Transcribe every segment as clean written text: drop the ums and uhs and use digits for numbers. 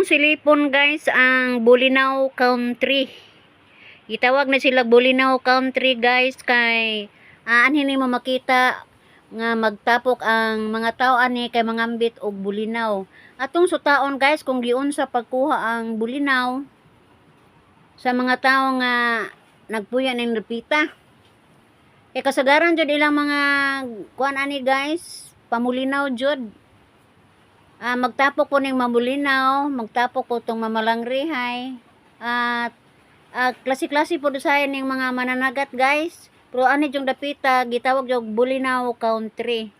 Atong silipon, guys, ang Bolinao Country. Gitawag na sila Bolinao Country, guys, kay anhin nimo makita nga magtapok ang mga tao ani kay mangambit og bulinaw. Atong sutaon, guys, kung giunsa pagkuha ang bulinaw sa mga tao nga nagpuyo ning dapita. Kay kasagaran jud ilang mga kuan ani, guys, pamulinaw jud. Magtapok po ning mamulinaw, magtapok po tong mamalanglihay. At klase-klase po usahay ning mga mananagat, guys. Pero ani jung dapita gitawag jud Bolinao Country.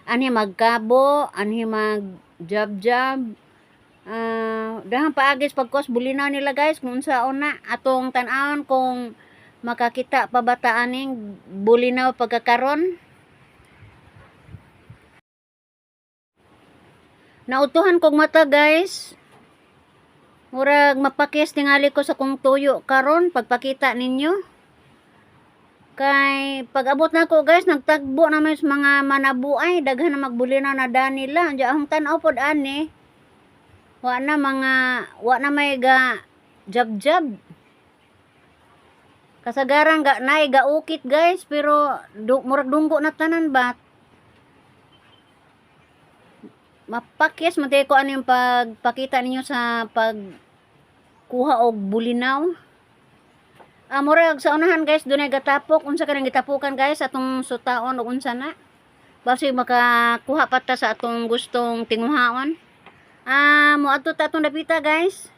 Anhi magkabo, anhi mag jab-jab. Dahang paagis pagkos bulinaw nila, guys, kung unsaon na atong tan-awon kung makakita pa ba ta aning bulinaw pagkakaron. Nautuhan kog mata, guys. Murag mapakis tingali ko sa kong tuyo karon pagpakita ninyo. Kay pag abot nako, guys, nagtagbo na may mga manabuay, daghan na magbulinaw na danila. Diya akong tan-aw pod ani. Wa na may ga jab-jab. Kasagaran ga naay gaukit, guys, pero murag dunggo na tanan ba. Mapakyas man ko ano yung pagpakita ninyo sa pagkuha og bulinaw. Murag sa unahan, guys, dunay gatapok. Unsa kanang gitapukan, guys, atong sutaon og unsa na. Basi makakuha pa ta sa atong gustong tinguhaon. Moadto ta atong dapita, guys.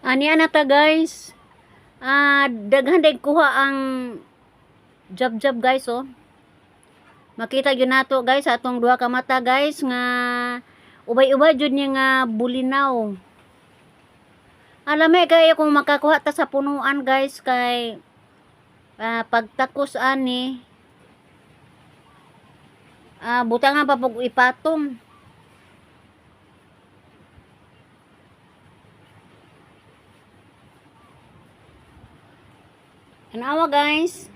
Ani ana ta, guys. Daghan day kuha ang jab-jab, guys, oh. Makita gyud nato, guys, sa atong duha ka mata, guys, nga ubay-ubay jud niya nga bulinaw. Alame kayo kung makakuha ta sa punuan, guys, kay pagtakos ani butangan pa pug ipatong. Tanawa, guys.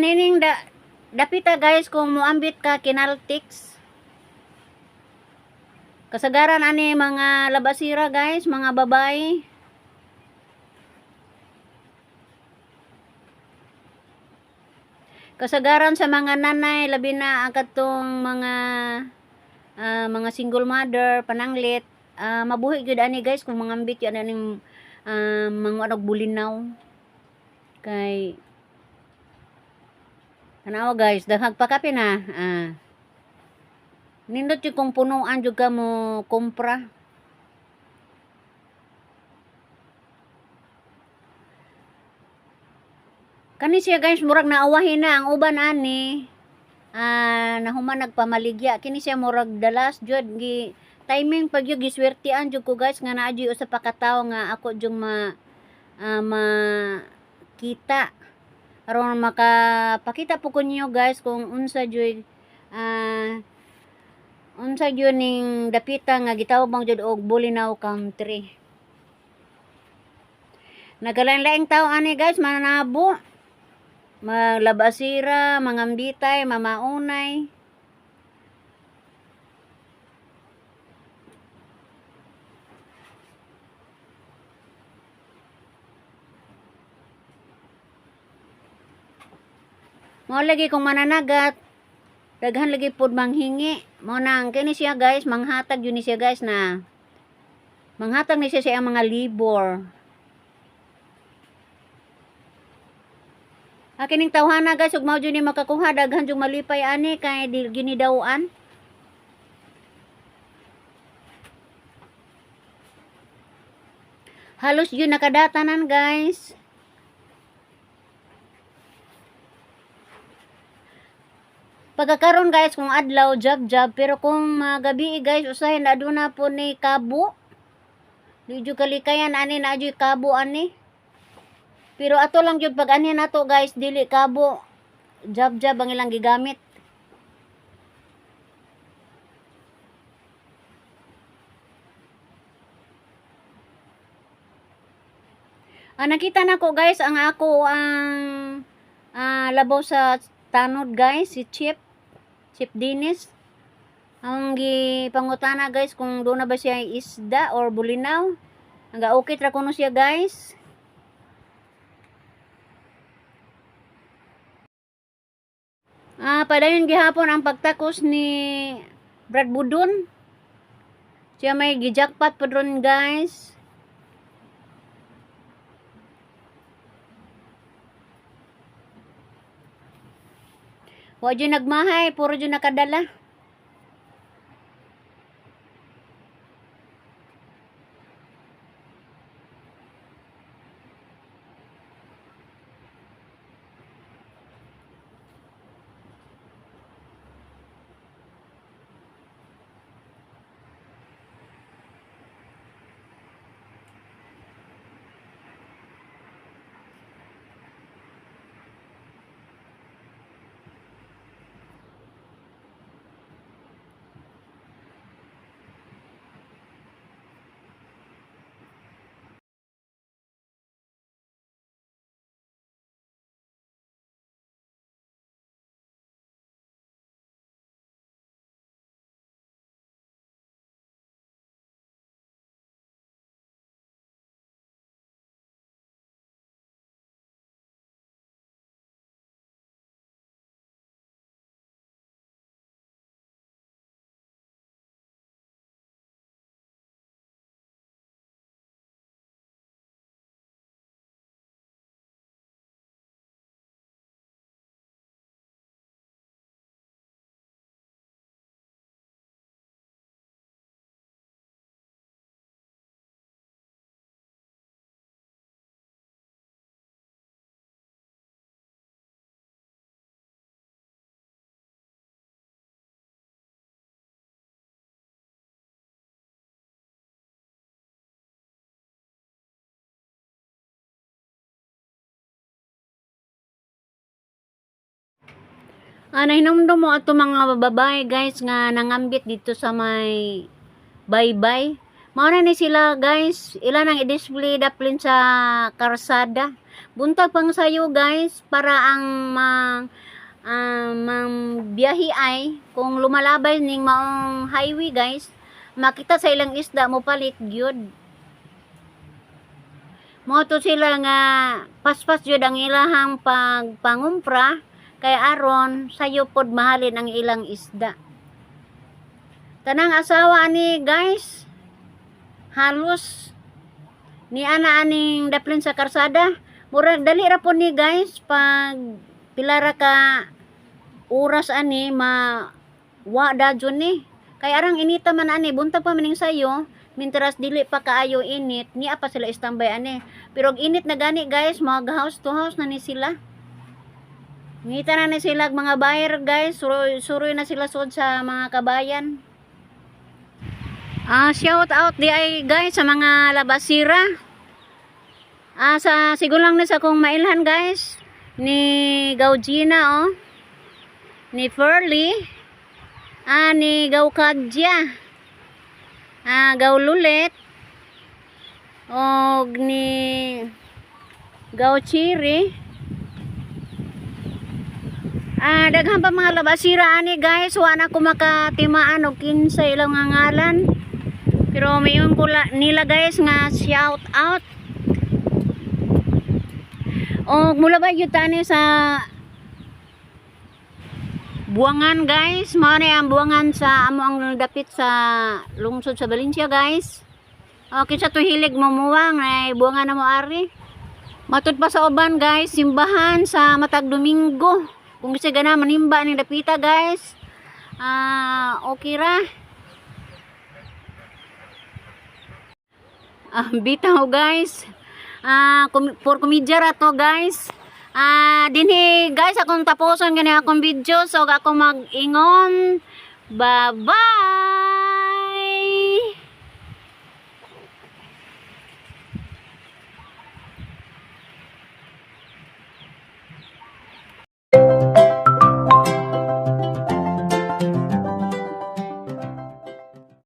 Nining da dapita, guys, kung moambit ka kinaltics. Kasagaran ani mga labasira, guys, mga babae. Kasagaran sa mga nanay, labi na ang katong mga single mother, pananglit, mabuhi gyud ani, guys, kung mangambit yun aning mga og bulinaw. Kay tanawa, guys, daghang pakape na. Nindot jud kung punuan jud ka mo kumpra. Kani siya, guys, murag naawahin na ang uban ani. Nahuman nagpamaligya kini siya, murag dalas jud gi timing pag jud giswertean jud ko, guys, nga naa jud usa pa ka tawo nga ako jud ma makita aron makapakita po ko niyo, guys, kung unsa jud ning dapita nga gitawag bang jud og Bolinao Country. Nagalain-laing tao ani, guys, mananabo, maglabasira, mangambitay, mamaunay. Mao lagi kung mananagat, daghan lagi pod manghingi. Mao nang kini siya, guys, manghatag yun ni siya, guys, na manghatag ni siya sa iyang mga libor. Kining tawhana, guys, ug mao jud ni makakuha, daghan jud malipay ani kay di ginidawan. Halos yun nakadatanan, guys. Pagkakaron guys, kung adlaw jab jab, pero kung magabi guys, usahay na aduna po ni kabo. Di jud kalikayan ani, na jud kabo ani. Pero ato lang jud pag ani nato guys, dili kabo. Jab jab ang ilang gigamit. Ah, nakita na ko guys ang ako ang labaw sa tanod guys, si Chip. Chip Dennis. Ang gipangutana guys kung doon na ba siya isda or bulinaw. Ang okay ra kuno siya guys. Ah, padayon gihapon ang pagtakos ni Brad Budon. Siya may gijackpot pa ron guys. Wa jud nagmahay, puro jud nakadala. Ah, nahinumdum mo ato mga babae guys nga nangambit dito sa may baybay. Mao na ni sila guys, ila nang i-display daplin sa karsada. Buntag pang sayo guys para ang mang mang biyahe ay kung lumalabay ning maong highway guys, makita sa ilang isda mo palit gyud. Mao to sila nga paspas gyud ang ilahang pagpangumpra kay aron sayo pod mahalin ang ilang isda. Tanang asawa ani guys, halos ni ana aning daplin sa karsada. Murag dali ra po ni guys pag pila ra ka oras ani ma wa dadyon ni. Kay arang inita man ani, buntag pa maning sayo, minteras dili pa kaayo init, niya pa sila standby ani. Pero og init na gani guys, mag house to house na ni sila. Ngita na ni sila mga buyer guys, suroy, suroy na sila sud sa mga kabayan. Ah, shout out di ay guys sa mga labasira. Ah, sa sigulang na sa akong mailhan guys ni Gaugina oh. Ni Furley. Ah, ni Gaukadya. Ah, Gaululet. Og ni Gauchiri. Ah, daghan pa mga labasira ani guys, wa na ko makatimaan og kinsa ilang nga ngalan. Pero mayon ko nila guys nga shout out. Og mula ba gyud tani sa Buangan guys, mao na ang buangan sa amo ang dapit sa lungsod sa Valencia guys. Okay sa tuhilig mo muwang ay buangan na mo ari. Matud pa sa uban guys, simbahan sa matag Domingo. Kung gusto gana manimba ning dapita guys. Ah, okay ra. Ah, bitaw guys. Ah, for komedya ra to guys. Dinhi guys, akong tapuson gani akong video, so ako mag-ingon. Bye-bye.